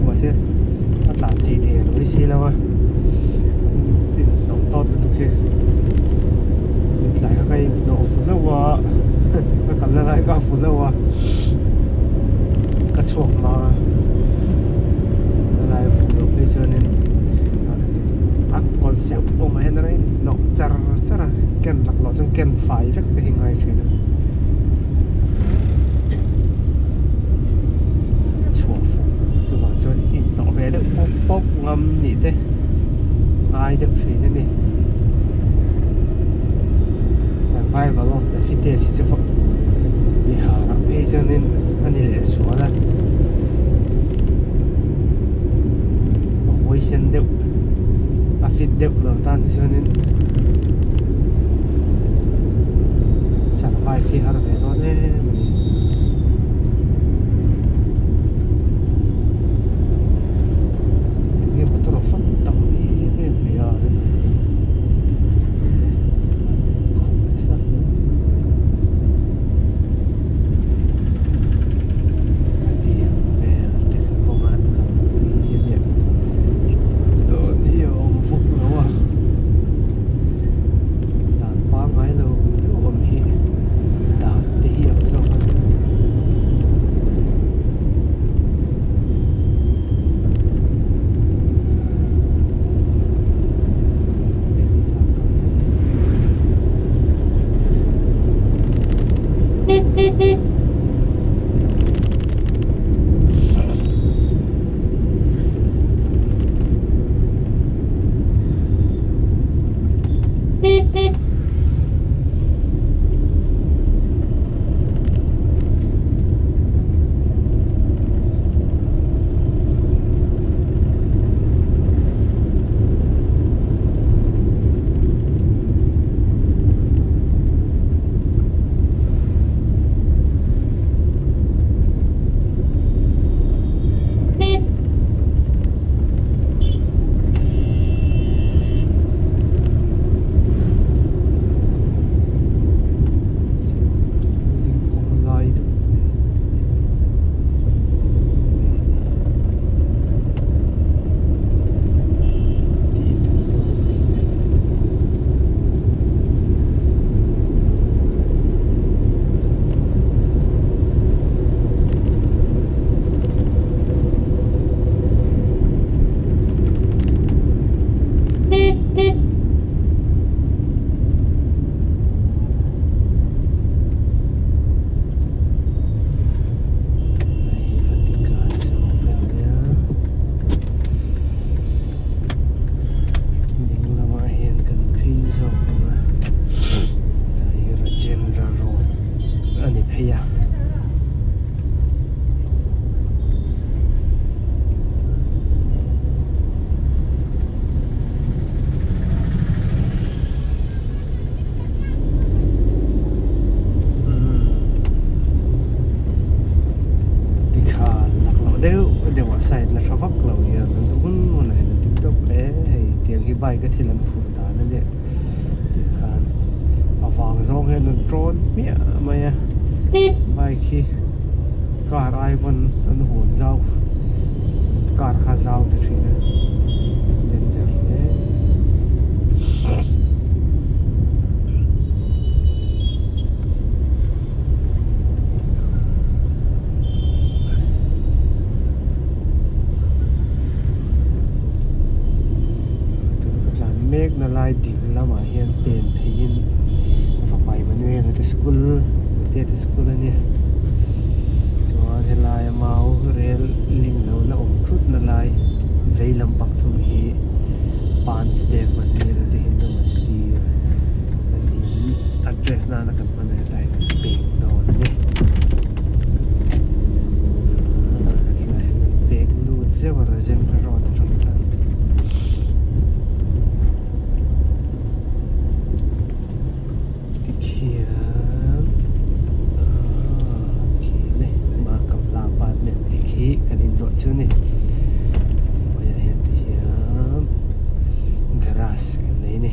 mahse a tlan thei der mai si lo a inhnawh tawt lutuk hi tlai kha ka inhnawh fu hlauh a ka kalna lai kha a fu hlauh a ka chhuak hma a a lai a fu loh phei chuanin a kawt zeuh pawh mah hian a rawn inhnawh char char a ken laklawh chuan ken fai vek te hi ngai thin a. Chhuah fuh chuvang chuan inhnawh ve deuh pawp pawp ngam nih te ngai deuh thin a ni. Survival of the fittest hi chu Bihar ah phei chuanin a ni leh zual a a huaisen deuh a fit deuh lo tan hi chuanin survive hi har ve dawn em a ni. Tinge motor a fam tam em em mai a khum nasa hle a tiang vel te kha kawng an kalpui hi a nia dawn hi a awm vak lo a dan pangngai lo deuh awm hi dan te hi ang zawk a ni. Hei hi Vatika chu ka nia ding lamah hian kan phei zawk ang a hei hi Rajendra road a ni phei a. Tikhan laklawh deuh deuh ah side la tha vak lo hian an duh hun hunah hian an ding tawp hle hei tiang hi bike a thil an phurh dan a nia tikhan a vang zawng hian an tawn hmiah mai a bike hi car ai pawn an huam zau car kha zau ta thin a danger hle. Tuna ka tlan mek na lai ding lamah hian pen pheiin fapa Emmanuel te school te te school a nia chuan helaia mau rel ling lo la awm thut na lai vei lampang thung hi Panchdev Mandir a ti Hindu Mandir a niin address nana kan hman a tlai kan pek dawn a ni tlai kan pek lut zeuh a Rajendra road atang khan. Tikhian aaa khi le ma kamla apartment tih khi kan inluah chu a ni hnuaiah hian tihian garage kan nei a ni.